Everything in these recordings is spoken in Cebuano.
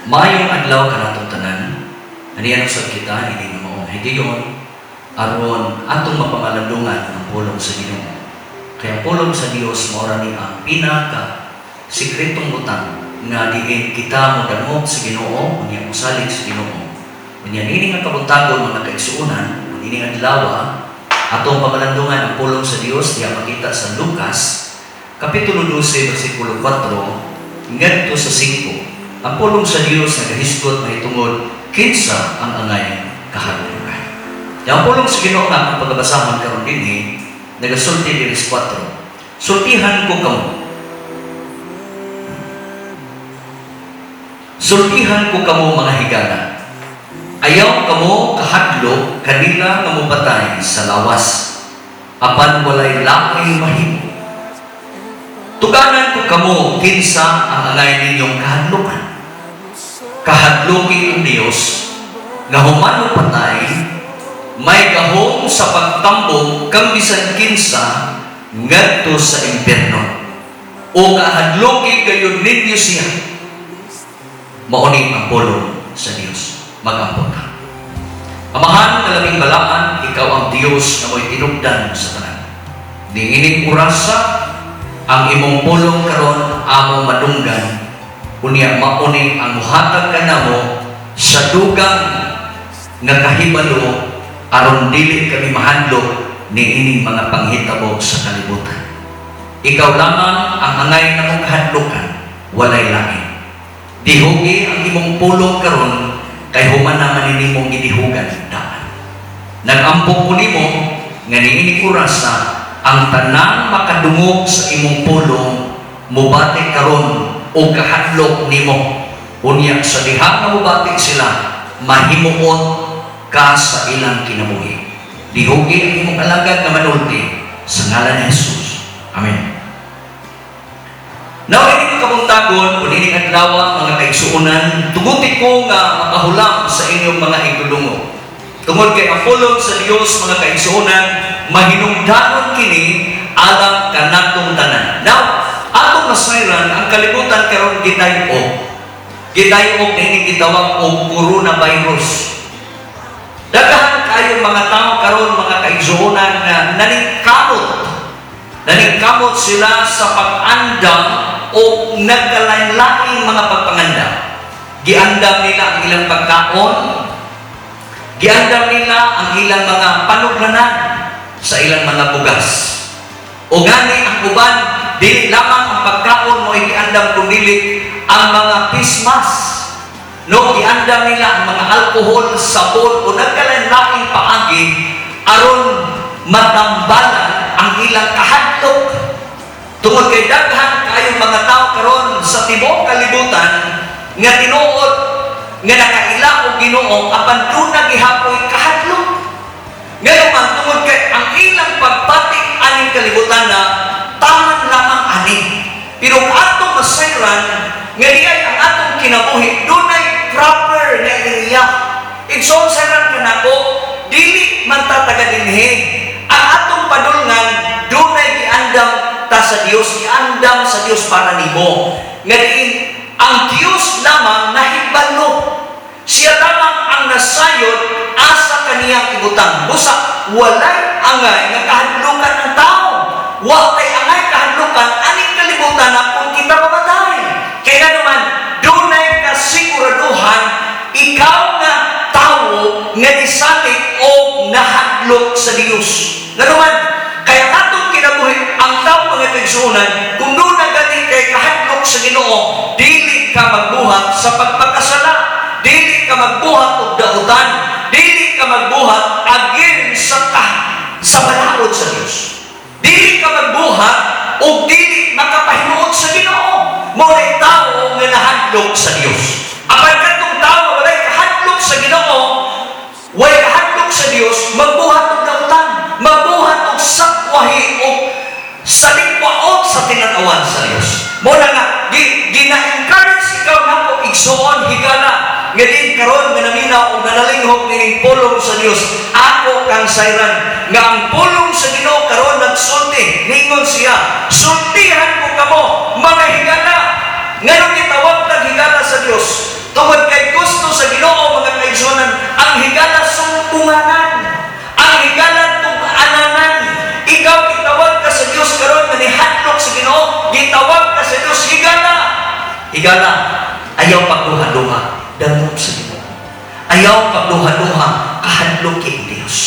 Maayong adlaw kanatong tanan. Aniyan usab kita ini nga maong higayon aron atong mapamalandungan ang pulong sa Ginoo. Kay ang pulong sa Dios mao ra ni ang pinaka sikretong butang nga diin kita modangop sa Ginoo, unya mosalig sa Ginoo. Unya niini nga kabuntagon, mga kaigsuonan, niini nga adlaw, atong pamalandungan ang pulong sa Dios diha makita sa Lucas Kapitulo 12, versikulo 4 ngadto sa 5. Ang pulong sa Dios nagahisgot mahitungod kinsa ang angay kahadlukan. Ang pulong sa Ginoo nga akong pagabasahon karon dinhi nagasulti diri sa 4. Sultihan ko kamo. Sultihan ko kamo, mga higala. Ayaw kamo kahadlok kanila nga mopatay sa lawas, apan walay laing mahimo. Tuganan ko kamo kinsa ang angay ninyong kahadlukan. Kahadluki ang Dios nga human mopatay, may gahom sa pagtambok kang bisan kinsa ngadto sa impyerno. O kahadluki gayon ninyo siya. Mao ni ang pulong sa Dios. Mag-ampo ta. Amahan nga labing balaan, ikaw ang Dios nga mo'y tinubdan sa tanan. Niining orasa, ang imong pulong karon among madunggan, unya mauni ang muhatag kanamo sa dugang nga kahibalo aron dili kami mahadlok niining mga panghitabo sa kalibutan. Ikaw lamang ang angay namong kahadlukan, walay lain. Dihugi ang imong pulong karon kay human naman nimong gidihugan daan. Nag-ampo ko nimo nga niining orasa ang tanang makadungog sa imong pulong mubati karon o kahadlok nimo. Unya sa diha nga mubati sila, mahimuot ka sa ilang kinabuhi. Dihugi ang imong alagad nga manulti sa ngalan ni Jesus. Amen. Now, ining kabuntagon, o nining adlaw, mga kaigsuonan, tuguti ko nga makahulam sa inyong mga igulungo. Tungod kay ang pulong sa Dios, mga kaigsuonan, mahinungdanon kini alang kanatong tanan. Now, atong masayran ang kalibutan karon gitay-og. Gitay-og niining gitawag og coronavirus. Daghan kayong mga tao karon, mga kaigsuonan, nga naningkamot. Naningkamot sila sa pag-andam o nagkalain-laing mga pagpangandam. Giandam nila ang ilang pagkaon, giandam nila ang ilang mga panugranan sa ilang mga bugas. O gani ang uban, dili lamang ang pagkaon mo giandam kundi ang mga face mask. No, giandam nila ang mga alkohol, sabon o nagkalain-laing paagi aron matambalan ang ilang kahadlok. Tungod kay daghan kayong mga tao karon sa tibuok kalibutan nga tinuod nga nakaila og Ginoo apan duna gihapoy kahadlok. Ngayon man, tungod kay ang ilang pagpati aning kalibutan na taman lamang ani. Pero kung atong masayran nga di ay ang atong kinabuhi dunay proper nga area. Igsoon, sayran kanako, dili man ta taga dinhi. Ang atong padulngan dunay giandam ta sa Dios, giandam sa Dios para nimo. Nga diin ang Dios lamang nahibalo. Siya lamang ang nasayod asa kaniyang ibutang. Busa walay angay nga kahadlukan ang tao. Wa kay angay kahadlukan aning kalibutan na kung kita mamatay. Kaya naman, dunay kasiguraduhan ikaw nga tawo nga nisalig o nahadlok sa Dios. Nga naman, kaya atong kinabuhi, ang tao, mga kaigsuonan, kung duna gani kay kahadlok sa Ginoo, dili ka magbuhat sa pagpakasala, dili ka magbuhat og dautan, dili ka magbuhat against sa balaod sa Dios. Dili ka magbuhat og dili makapahimuot sa Ginoo. Mao nay tao nga nahadlok sa Dios. Apan kadtong tao walay kahadlok sa Ginoo, walay kahadlok sa Dios, magbuhat og dautan, magbuhat og sakwahi og salikwaot sa tinanawan sa Dios. Mao na nga gina-encourage ikaw nako, igsuon higala, nga din karon nga naminaw og nanalinghok nining pulong sa Dios, ako kang sayran nga ang pulong sa Ginoo karon nagsulti. Ningon siya, "Sultihan ko kamo, mga higala." Nganong gitawag tag higala sa Dios? Tungod kay gusto sa Ginoo, mga kaigsuonan, ang higala sumbunganan, ang higala tug-ananan. Ikaw, gitawag ka sa Dios karon nga nihadlok sa Ginoo, gitawag ka sa Dios higala. Higala, ayaw pagduha-duha, dangop sa Ginoo. Ayaw pagduha-duha, kahadloki ang Dios.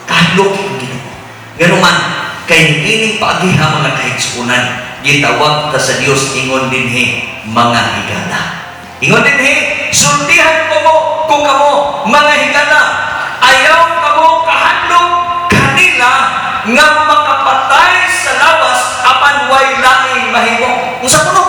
Kahadloki ang Ginoo. Nganuman, kay ining paagiha, mga kaigsuonan, gitawag ta sa Dios, ingon dinhi, mga higala. Ingon dinhi, "Sultihan ko mo ko kamo, mga higala. Ayaw kamo kahadlok kanila nga makapatay sa lawas apan way laing mahimo." Unsa kuno?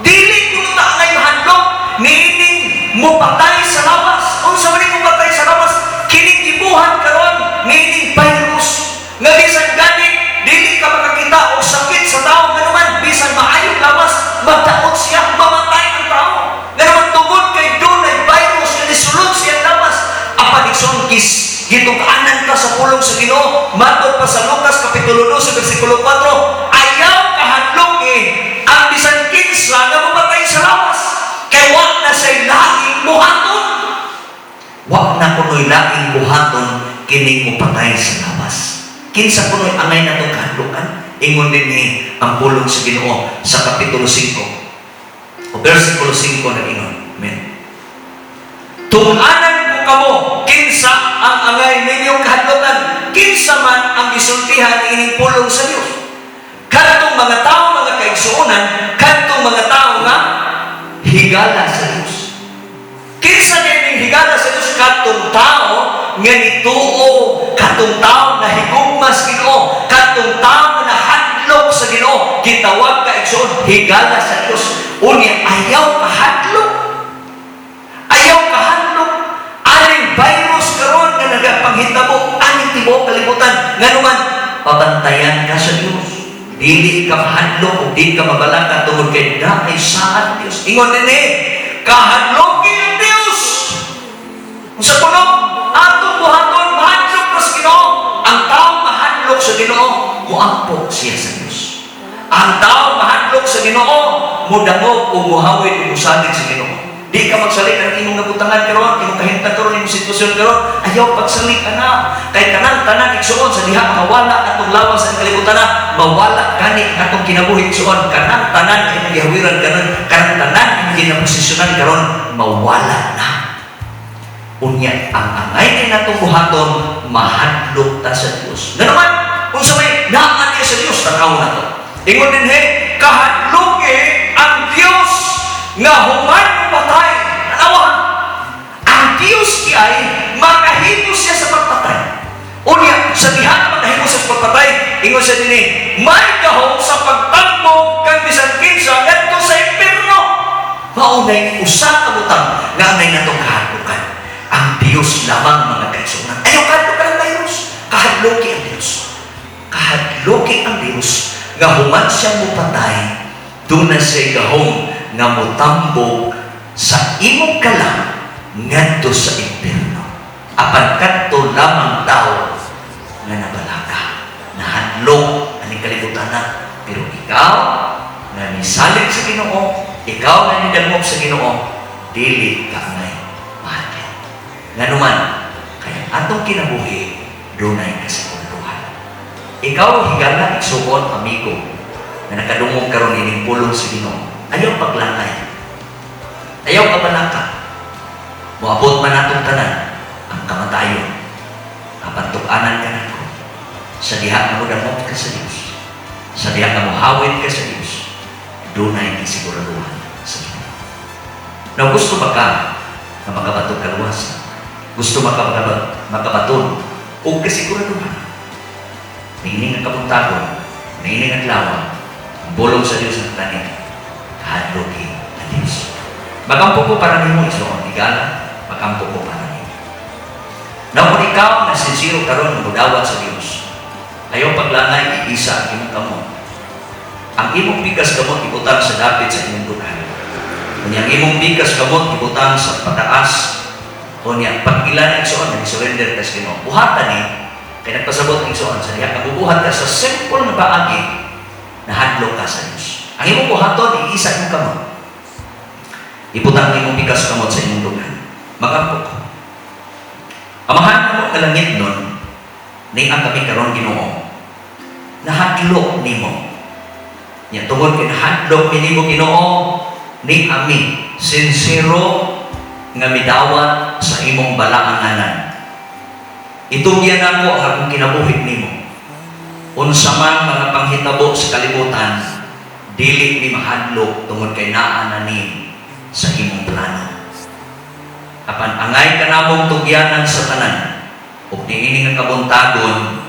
Dili kuno ta angay mahadlok niining mopatay sa lawas. Unsa man ning mopatay sa lawas? Kining gibuhat karon niining virus nga bisan gani dili ka makakita og sakit sa tao, nganuman bisan maayong lawas, magdaot siya, mamatay ang tao. Nganuman, tungod kay dunay virus nga nisulod siyang lawas. Apan, igsoon, gis gitug-anan ka sa pulong sa Ginoo, matod pa sa Lucas kapitulo 12 bersikulo 4, ayaw kahadlok ang bisan kinsa nga mamatay sa lawas kay wa na siya'y laing buhaton. Wa na kuno'y laing buhaton kining mopatay sa lawas. Kinsa kuno'y angay natong kahadlukan? Ingon dinhi ang pulong sa Ginoo sa kapitulo 5 o versikulo 5, nag-ingon. Amen. "Tug-anan ko kamo kinsa ang angay ninyong kahadlukan." Kinsa man ang gisultihan ining pulong sa Dios? Kadtong mga tao, mga kaigsuonan, kadtong mga tao nga higala sa Dios. Kinsa ning higala sa Dios? Kadtong tao nga nituo, kadtong tao na higugma sa Ginoo, kadtong tao nga nahadlok sa Ginoo, gitawag ka, igsoon, higala sa Dios. Unya ayaw kahadlok. Ayaw kahadlok aning virus karon nga nagapanghitabo aning tibuok kalibutan. Nganuman, pabantayan ka sa Dios. Dili ka mahadlok o di ka mabalaka tungod kay naay saad Dios. Ingon dinhi, kahadloki ang Dios. Sa kuno, atong buhaton, mahadlok ka sa Ginoo. Ang tao mahadlok sa Ginoo, muampo siya sa Dios. Ang tao mahadlok sa Ginoo, mudangog o muhawid o musalig sa Ginoo. Di ka magsalig ang imong nabutangan karon, imong kahimtang karon, imong sitwasyon karon, ayaw pagsalig ana. Kay kanang tanan, igsuon, sa diha mawala atong lawas ang kalibutan na, mawala gani atong kinabuhi, igsuon, kanang tanan imong gihawiran karon, kanang tanan imong ginaposisyonan karon, mawala na. Unya ang angay ni natong buhaton, mahadlok ta sa Dios. Nganuman, unsa may naa niya sa Dios, tanaw na to. Ingon dinhi, "Kahadloki ang Dios nga human patay." Tanawa, ang Dios ay makahimo siya sa pagpatay. Unya, sa diha nga makahimo siya sa pagpatay, ingon siya dinhi, may gahom sa pagtambok kang bisan kinsa ngadto sa impierno. Maunay usa ka butang nga angay natong kahadlukan. Ang Dios lamang, mga kaigsuonan. Ayaw kahadlukan ang virus. Kahadloki ang Dios. Kahadloki ang Dios nga human siya mupatay, duna siya gahom nga mutambok sa imong kalam ngadto sa impierno. Apan kadto lamang tao nga nabalaka, nahadlok aning kalibutan na. Pero ikaw nga nisalig sa Ginoo, ikaw nga nidangop sa Ginoo, dili ka angay mahadlok. Nganuman, kay atong kinabuhi dunay kasiguraduhan. Ikaw, higala, igsuon, amigo, na nakadungog karon ining pulong sa Ginoo, ayaw paglangay. Ayaw kabalaka. Moabot man atong tanan ang kamatayon. Apan tuk-anan ka nako. Sa diha nga modangop ka sa Dios, sa diha nga mohawid ka sa Dios, dunay kasiguraduhan sa Ginoo. Now, gusto ba ka nga makabaton kaluwasan? Gusto ba ka makabaton og kasiguraduhan? Niining ang kabuntagon, niining ang adlaw, ang pulong sa Dios ang tanin, kahadloki ang Dios. Magampo ko para nimo, igsoon, higala, magampo ko para nimo. Now, kung ikaw na sincero karon mudawat sa Dios, ayaw paglangay, iisa ang imong kamot. Ang imong pikas kamot ibutang sa dapit sa imong dughan. Unya ang imong pikas kamot ibutang sa pataas. Unya pag ilan, igsoon, nag-surrender ka sa Ginoo. Buhatan ni kay nagpasabot ang igsoon sa diha nga bubuhat ka sa simple nga paagi, nahadlok ka sa Dios. Ang imong buhaton, iisa imong kamot. Ibutang imong pikas kamot sa imong dughan. Magampo ko. Amahan namo nga langitnon, nia kami karon, Ginoo. Nahadlok nimo. Nya tungod kay nahadlok mi nimo, Ginoo, ni ami sinsero nga midawat sa imong balaang ngalan. Itugyan nako ang akong kinabuhi nimo. Unsa man mga panghitabo sa kalibutan, dili mi mahadlok tungod kay naa na ni sa imong plano. Apan angay ka namong tugyanan sa tanan, ug niini nga kabuntagon,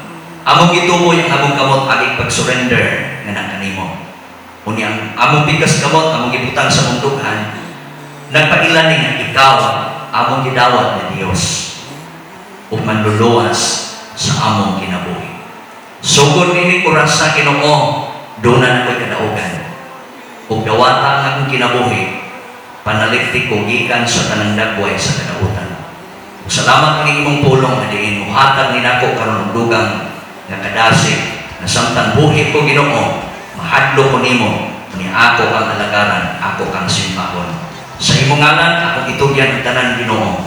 among gituboy ang among kamot agig pag-surrender nga na kanimo. Unya ang among pikas kamot among gibutang sa among dughan, nagpaila ni nga ikaw among gidawat nga Dios ug manluluwas sa among kinabuhi. Sugod nining orasa, Ginoo, duna na ko'y kadaugan. Ug dawata ang akong kinabuhi, panalipti ko gikan sa tanang dagway sa kadautan. Ug salamat ang imong pulong nga diin mohatag ni nako karon og dugang nga kadasig na samtang buhi ko, Ginoo, mahadlok ko nimo ni ako kang alagaran, ako kang simbahon. Sa imong ngalan akong itugyan ang tanan, Ginoo,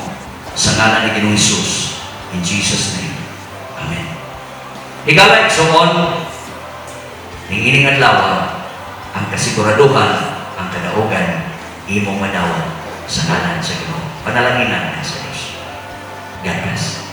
sa ngalan ni Ginoong Hesus. In Jesus' name. Amen. Higala, igsoon, niining adlaw, ang kasiguraduhan, ang kadaugan, imong madawat sa ngalan sa Ginoo. Panalanginan ka sa Diyos. God bless.